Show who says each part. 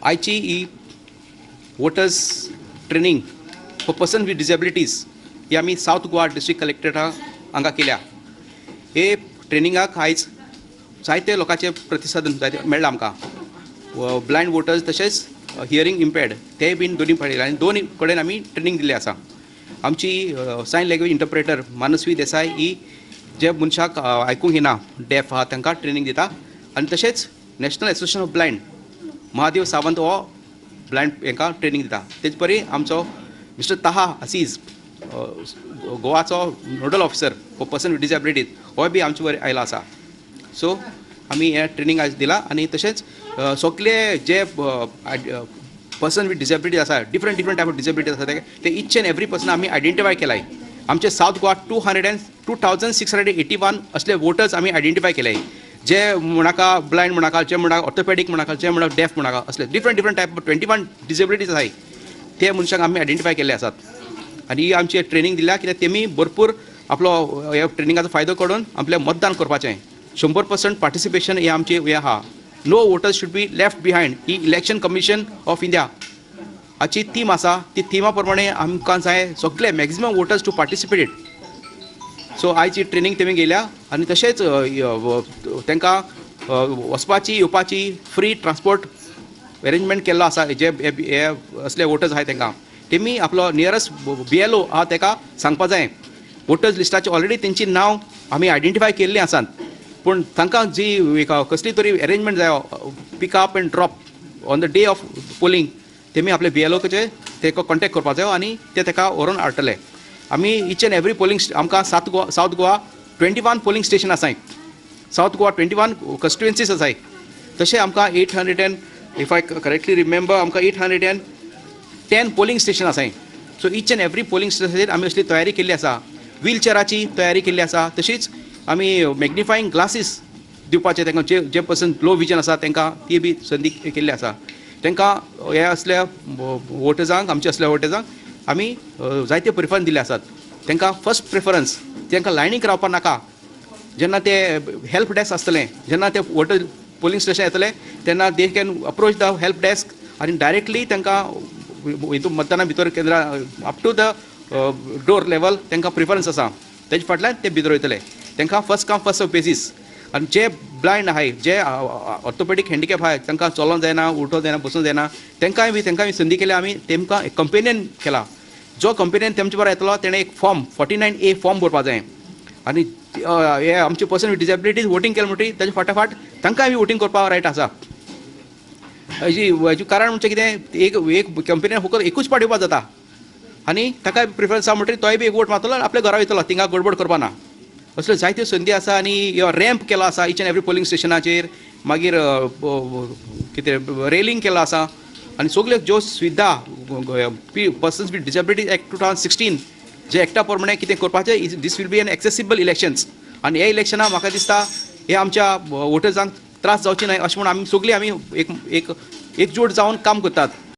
Speaker 1: आयची ही voters training for person with disabilities ही आमी south Goa district कलेक्टरेटा हांगा केल्या. हे ट्रेनिंगाक आयज जायते लोकांचे प्रतिसाद जायते मेळ्ळा आमकां. ब्लायंड वोटर्स तशेंच हियरींग इम्पेर्ड ते बीन दोनी पळयले आनी दोन कडेन आमी ट्रेनींग दिल्ली आसा. आमची sign language interpreter Manasvi Desai ही जे मनशाक आयकूंक येना डेफ आहा तांकां ट्रेनींग दिता आनी तशेंच national association of blind Mahadev Sawant हो ब्लायंड हांकां ट्रेनींग दिता. तेच परी आमचो मिस्टर ताहा असीज गोवाचो nodal officer for person with disabilities होय बी आमचे बरें आयला आसा. सो आमी हें ट्रेनींग आयज दिलां आनी तशेंच सगळे जे पर्सन विथ डिसेबिलिटीज आसा, different different type of disabilities आसा ते इच एंड एवरी पर्सन आमी आयडेंटिफाय केलाय. आमचे सावथ गोवा 2,681 असले वोटर्स आमी आयडेंटिफाय केले, जे म्हणाका ब्लायंड म्हणाका, जे म्हणाका ऑर्थोपेडीक म्हणाका, जे म्हणाका डेफ म्हणाका, असले डिफरंट डिफरंट टायप 21 डिसेबिलिटीज आसाय ते मनशांक आमी आयडेंटिफाय केल्ले आसात. आनी ही आमची ट्रेनींग दिल्या कित्याक तेमी भरपूर आपलो ह्या ट्रेनिंगाचो फायदो काडून आपलें मतदान करपाचें 100% पार्टिसिपेशन हें आमचें हें आहा. No voters should be left behind he election commission of India हाची थीम आसा. ती थिमा प्रमाणे आमकां जाय सगळे maximum voters to participate. So आयज ही ट्रेनींग तेमी गेल्या आनी तशेंच तांकां वचपाची येवपाची फ्री ट्रान्सपोर्ट अरेंजमेंट केल्लो आसा. जे हे असले वोटर्स आहाय तांकां तेमी आपलो नियरस्ट BLO आहा ताका सांगपा जाय. वोटर्स लिस्टाचे ऑलरेडी तेंची नांव आमी आयडेंटिफाय केल्लीं आसात, पूण तांकां जी एक कसली तरी अरेंजमेंट जाय pickup and drop on the day of polling तेमी आपले BLOचे तेका कॉन्टेक्ट करपा जायो आनी ते ताका व्हरोन हाडटले. आमी इच एंड एवरी पोलिंग आमकां सावथ गोवा 21 पोलिंग स्टेशन आसाय, सावथ गोवा 21 कॉन्स्टिट्युएन्सीज आसाय. तशें आमकां 800 and if I correctly remember आमकां 810 पोलिंग स्टेशन आसाय. So each and every polling स्टेशनाचेर आमी असली तयारी केल्ली आसा. व्हीलचेराची तयारी केल्ली आसा. तशीच आमी मॅग्निफाईंग ग्लासीस दिवपाचे तांकां जे जे पर्सन लो विजन आसा तांकां ती बी संदी केल्ली आसा. तांकां हे असल्या वोटर्सांक आमच्या असल्या वोटर्सांक आमी जायते प्रिफरन्स दिल्ले आसात. तांकां फर्स्ट प्रिफरन्स, तांकां लायनीक रावपा नाका. जेन्ना ते हेल्प डेस्क आसतलें, जेन्ना ते वोटर पोलिंग स्टेशन येतले तेन्ना they can approach the help desk आनी डायरेक्टली तांकां हितून मतदाना भितर केंद्रा up to the door level तांकां प्रिफरन्स आसा. तेजे फाटल्यान ते भितर वयतले. तांकां first come first serve basis. आनी जे ब्लायंड आहाय, जे ऑर्थोपेडीक हँडिकॅप आहाय, तांकां चलोंक जायना, उठोंक जायना, बसूंक जायना, तांकांय बी तांकां संदी केल्या आमी. तेमकां कंपेनियन केला. जो कंपेनियन तेमचे बरोबर येतलो तेणें एक फॉर्म 49A form भरपा जाय आनी हे आमचे पर्सन विथ डिसेबिलिटीज वोटींग केलें म्हणटकीर ताजे फाटाफाट तांकांय बी वोटींग करपाक रायट आसा. हेजी कारण म्हणजे कितें, एक एक कंपेनियन फकत एकूच पाट येवपा जाता आनी ताका प्रिफरन्स आसा म्हणटकीर तोय बी एक वोट मारतलो आनी आपल्या घरा वयतलो, थिंगा गडबड करपा ना. असल्यो जायत्यो संदी आसा आनी रॅम्प केलो आसा इच एंड एवरी पोलिंग स्टेशनाचेर, मागीर कितें रेलिंग केलो आसा आनी सगल्यो ज्यो सुविधा persons with disabilities act 2016 जे एक्टा प्रमाणे कितें करपाचें, this will be an accessible elections. आनी हे इलेक्शनां म्हाका दिसता हे आमच्या वोटर्सांक त्रास जावचे न्हय अशें म्हूण आमी सगळीं आमी एक एक एकजूट जावन काम करतात.